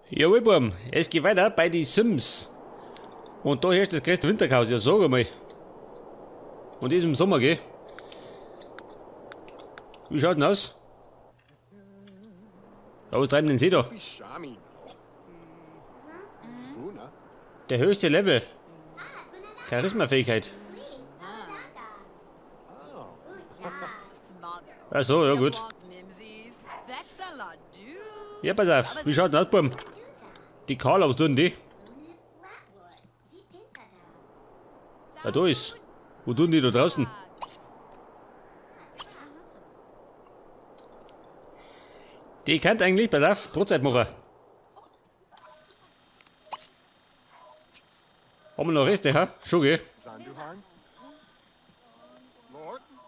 Jawohl, Burm, es geht weiter bei die Sims. Und da herrscht das größte Winterchaos, ja sag einmal. Und das im Sommer, gell? Wie schaut denn aus? Ja, was treiben denn Sie da? Der höchste Level. Charisma-Fähigkeit. Ach so, ja gut. Ja, pass auf. Wie schaut denn aus, Burm? Die Carla, was tun die? Ja, da ist. Wo tun die da draußen? Die kann eigentlich, pass auf, Brotzeit machen. Haben wir noch Reste, ha? Schon, gell?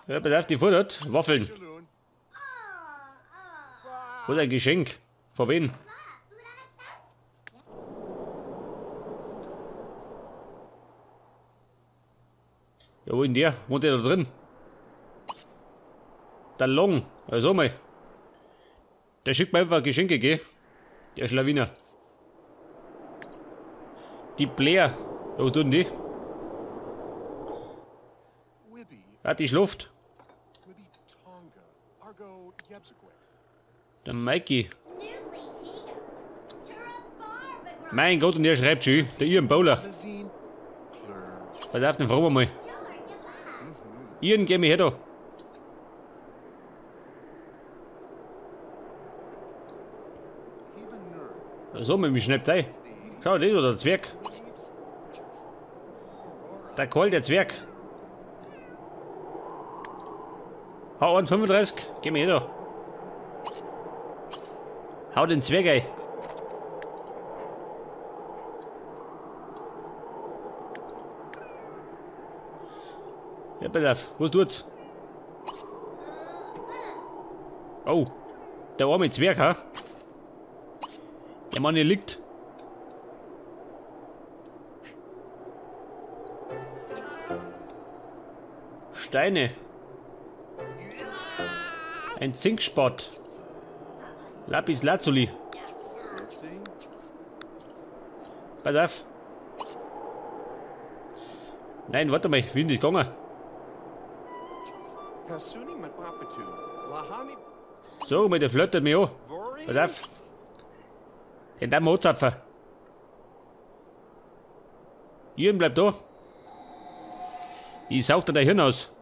Ja, pass auf, die futtert Waffeln. Was ein Geschenk. Von wem? Ja, wo ist denn der? Wohnt der da drin? Der Long. Also mal. Der schickt mir einfach Geschenke, gell? Der Schlawiner. Die Blair. Ja, was tut denn die? Ah, die schläft. Der Mikey. Mein Gott, und der schreibt schon. Der Ian Bowler. Pass auf, den fragen wir mal. Ian, geh mir her da. So, mit mir schnappt ein. Schau, das ist der Zwerg. Der Karl, der Zwerg. Hau 1,35. Geh mir her da. Hau den Zwerg ein. Ja, pass auf. Was tut's? Oh, der arme Zwerg, ha? Der Mann hier liegt. Steine. Ein Zinkspat. Lapis Lazuli. Pass auf. Nein, warte mal, wie ist das gegangen? So, mit der flirtet mich an. Pass auf. Den darf man anzapfen. Jürgen, bleib da. Ich saug dir dein Hirn aus.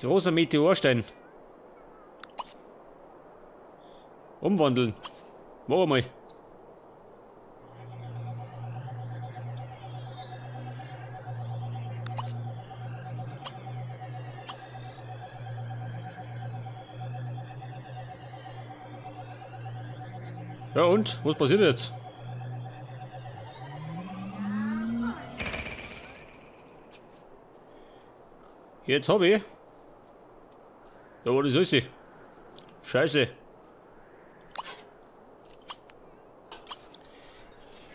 Großer Meteorstein. Umwandeln. Mach mal. Ja und? Was passiert jetzt? Jetzt hab ich. Ja, wo ist sie? Scheiße.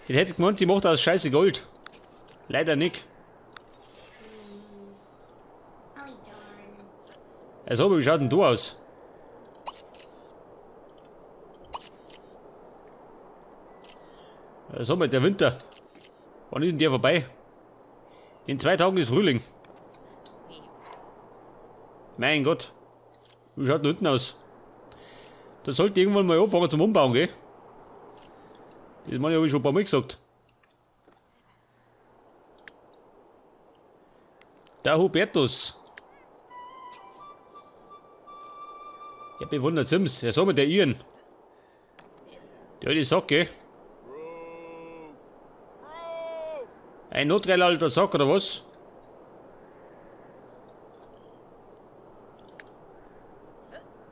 Ich hätte gemeint, sie macht aus Scheiße Gold. Leider nicht. Also, wie schaut denn du aus? Also, der Winter. Wann ist denn der vorbei? In 2 Tagen ist Frühling. Mein Gott. Wie schaut denn unten aus? Da sollte irgendwann mal anfangen zum Umbauen, gell? Das meine ich, habe ich schon ein paar Mal gesagt. Der Hubertus. Ja, bewundert Sims. Ja, so mit der Ian. Der alte Sack, gell? Ein notgeiler alter Sack, oder was?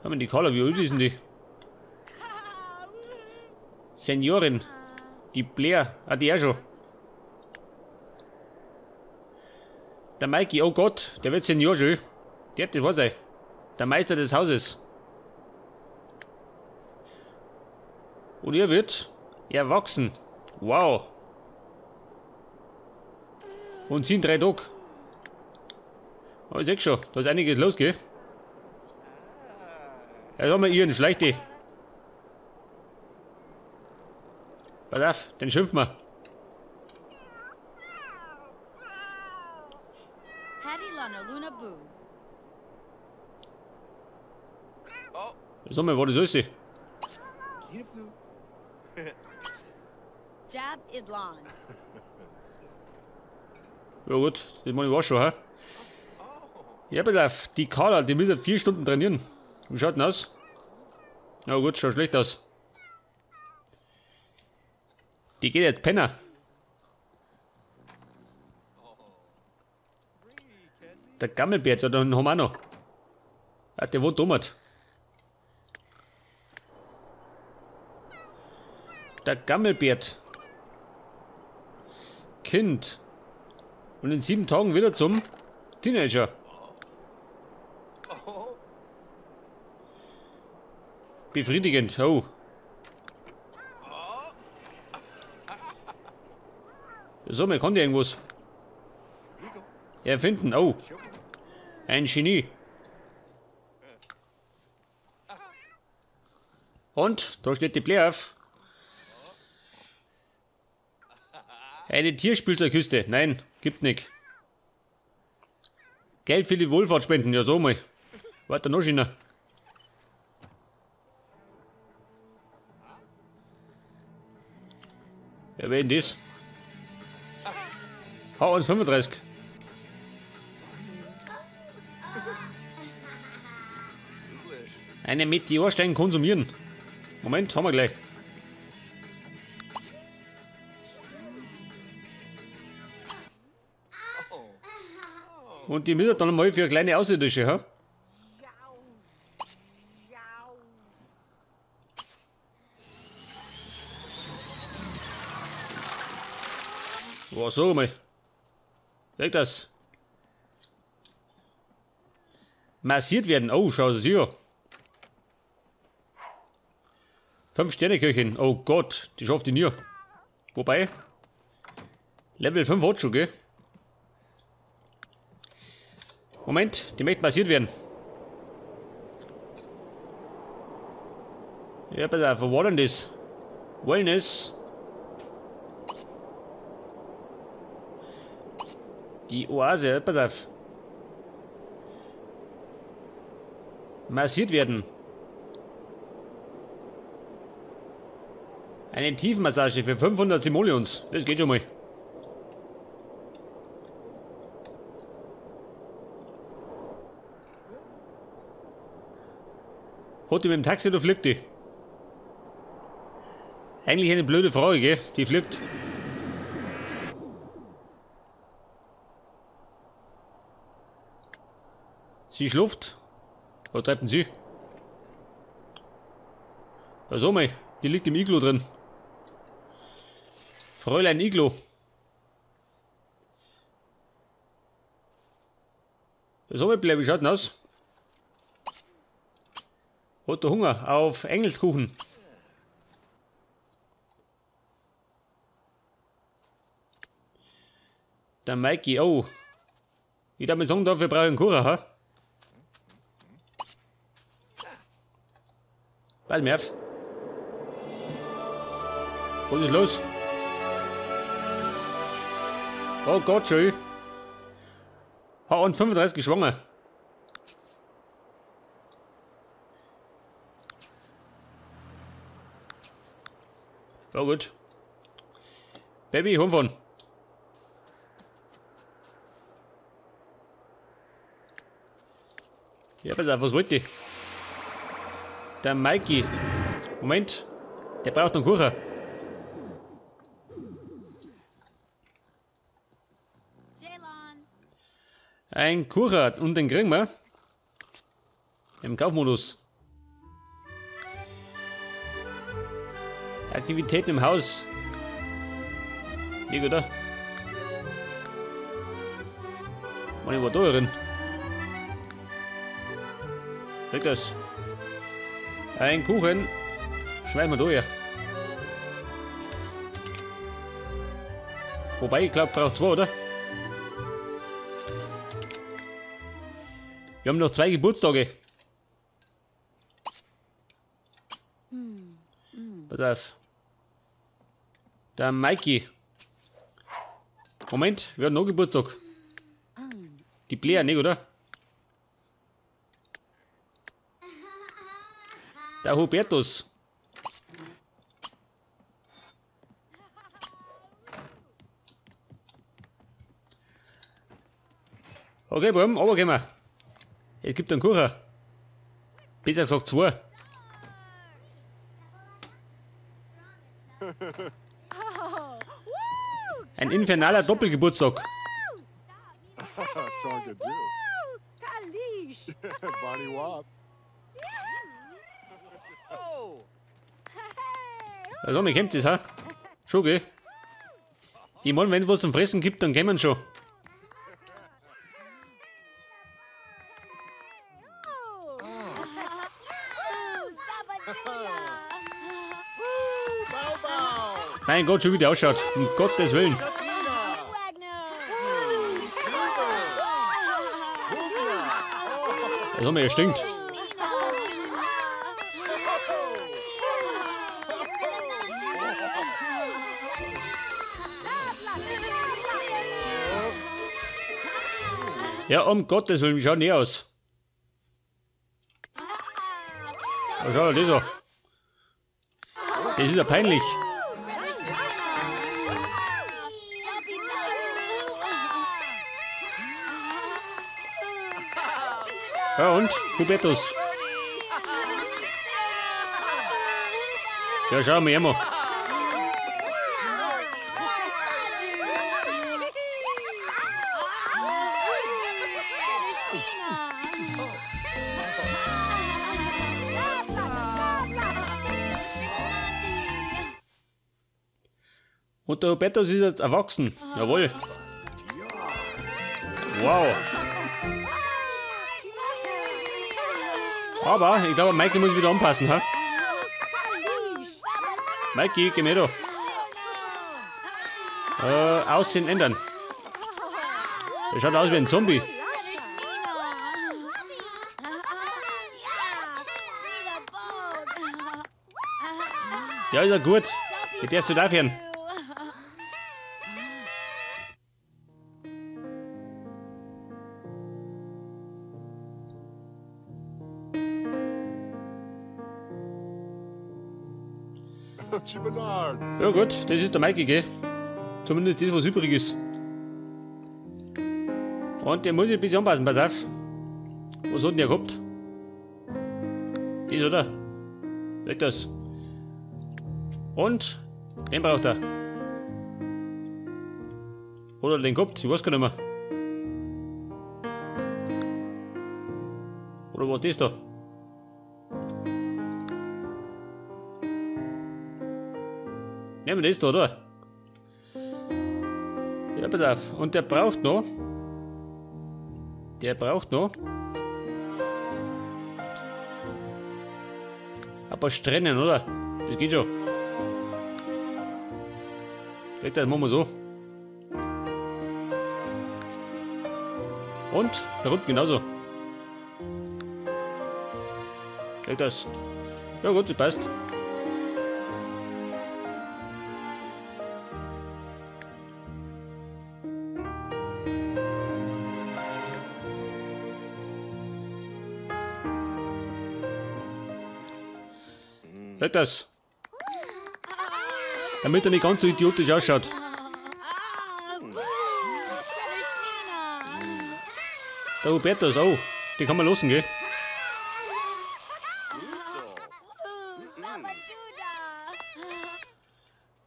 Haben die Carla, wie alt ist denn die? Seniorin. Die Blair. Ah, die auch schon. Der Mikey, oh Gott, der wird Senior schon. Der hat das was sein. Der Meister des Hauses. Und er wird erwachsen. Wow. Und sind 3 Tage. Oh, ich seh schon, da ist einiges los, gell? Ja, sag mal, ihren Schleichte. Pass auf, den schimpfen wir. Sag mal, was ist das? Ja gut, das meine ich auch schon, hä? Ja, pass auf, die Carla, die müssen 4 Stunden trainieren. Wie schaut denn aus? Na gut, schaut schlecht aus. Die geht jetzt penner. Der Gammelbert, ja, den haben wir auch noch. Ah, der wohnt oben. Der Gammelbert. Kind. Und in 7 Tagen wieder zum Teenager. Befriedigend, oh. So, mir kommt irgendwas. Erfinden, oh. Ein Genie. Und da steht die Blair auf. Eine Tierspielzeugkiste. Nein, gibt nicht. Geld für die Wohlfahrt spenden. Ja, so mal. Warte noch schöner. Wer wäre denn das? H1,35. Eine Meteorstein konsumieren. Moment, haben wir gleich. Und die müssen dann mal für kleine Außerirdische, ha? Boah, so mal. Weg das. Massiert werden. Oh, schau das hier. 5-Sterne-Köchin. Oh Gott, die schafft die nie. Wobei, Level 5 hat schon, gell? Moment, die möchte massiert werden. Ja, pass auf, wo war denn das? Wellness. Die Oase, pass auf. Massiert werden. Eine Tiefenmassage für 500 Simoleons. Das geht schon mal. Hat die mit dem Taxi oder fliegt die? Eigentlich eine blöde Frage, gell? Die fliegt. Sie schluft. Was treibt denn sie? Ja, so mal. Die liegt im Iglo drin. Fräulein Iglo. So mal, wie schaut denn aus? Hat der Hunger auf Engelskuchen? Der Mikey, oh. Ich darf mir sagen, dafür brauche ich einen Kuchen, ha? Pass mir auf. Was ist los? Oh Gott, schön. Ha, und 35 schwanger. So gut. Baby, heimfahren. Ja, pass auf, was wollte ich? Der Mikey. Moment. Der braucht noch einen Kuchen. Ein Kuchen und den kriegen wir. Im Kaufmodus. Aktivitäten im Haus. Liegt da. Mann, ich war da drin. Liegt das. Ein Kuchen. Schmeißen wir da her. Wobei, ich glaube, braucht zwei, oder? Wir haben noch 2 Geburtstage. Pass auf. Der Mikey. Moment, wir haben noch Geburtstag. Die Blair, nicht, oder? Der Hubertus. Okay, Buben, runterkommen. Es gibt einen Kuchen. Besser gesagt zwei. Ein infernaler Doppelgeburtstag. Also, mir kommt das, ha? Schon, gell? Ich mein, wenn es was zum Fressen gibt, dann kommen schon. Mein Gott, schon wie der ausschaut. Um Gottes Willen. Das haben wir ja stinkt. Ja, um Gottes Willen, wie schaut denn der aus? Was schaut denn das an? Das ist ja peinlich. Ja und? Hubertus. Ja, schau mal, mal. Und der Hubertus ist jetzt erwachsen. Jawohl. Wow. Aber ich glaube, Mikey muss wieder anpassen, ha? Mikey, geh mir da. Aussehen ändern. Der schaut aus wie ein Zombie. Ja, ist ja gut. Ich darf zu aufhören. Ja gut, das ist der Mikey, gell? Zumindest das, was übrig ist. Und der muss ich ein bisschen anpassen, pass auf. Was hat denn der gehabt? Das, oder? Weg das. Und den braucht er. Oder den gehabt? Ich weiß gar nicht mehr. Oder was ist das da? Nehmen wir das da, oder? Ja, pass auf. Und der braucht noch. Der braucht noch. Ein paar Strähnen, oder? Das geht schon. Das machen wir so. Und da unten genauso. Leg das. Ja gut, das passt. Leg das. Damit er nicht ganz so idiotisch ausschaut. Der Hubertus, oh, den kann man losen, gell?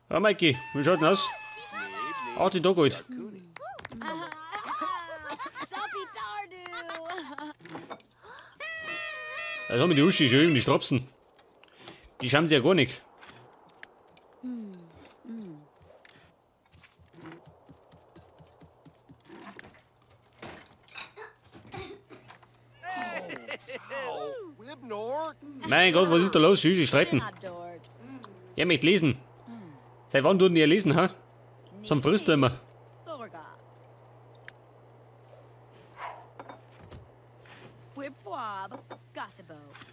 Ja, Mikey, wie schaut denn aus? 18 Tage alt. Das haben wir die Uschi schön, die Strapsen. Die schauen sich ja gar nicht. Mein Gott, was ist da los? Schüsse streiten. Er möchte lesen. Seit wann tut denn ihr lesen, ha? Zum frisst er immer.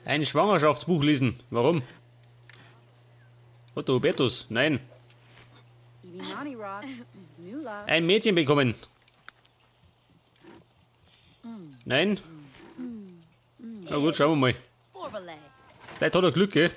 Ein Schwangerschaftsbuch lesen. Warum? Hat der Hubertus? Nein. Ein Mädchen bekommen. Nein. Na gut, schauen wir mal. Vielleicht hat er Glück, gell?